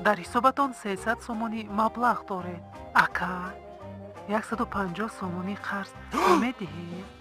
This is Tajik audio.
Дар ҳисобатон 300 сомонӣ маблағ доред, ака. 150 сомонӣ қарз намедиҳед?